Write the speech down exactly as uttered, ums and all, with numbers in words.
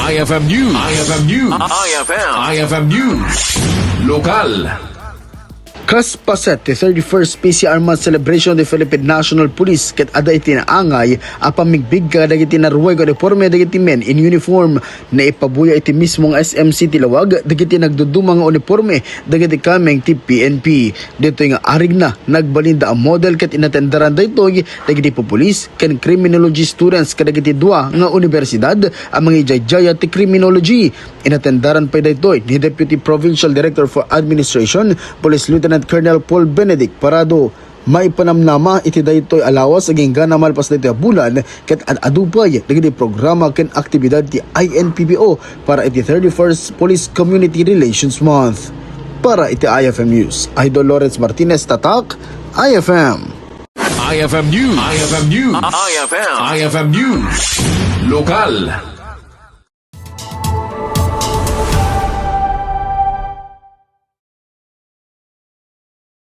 I F M News. I F M News. I F M. I F M News. Lokal. Kas paset ti thirty-first P C R Month celebration ti Philippine National Police ket adda iti naangay a pammigbig kadagiti naruay nga uniforme dagiti men in uniform. Naipabuya iti mismo nga S M C ti Laoag dagiti nagduduma nga uniforme dagiti kameng ti P N P. Ditoy nga arigna, nagbalinda a model ket inatendaran daytoy dagiti pupulis ken criminology students kadagiti dua nga universidad a mangijayyaya ti criminology. Inatendaran pay daytoy ni Deputy Provincial Director for Administration, Police Lieutenant Colonel Paul Benedict Parado. Maipanamnama iti daytoy a lawas agingga na malpas daytoy a bulan ket ad-adu pay dagiti programa ken aktibidad ti I N P P O para iti thirty-first Police Community Relations Month. Para iti I F M News, Idol Lawrence Martinez, Tatak, I F M. I F M News. I F M News. I F M. I F M News. Lokal.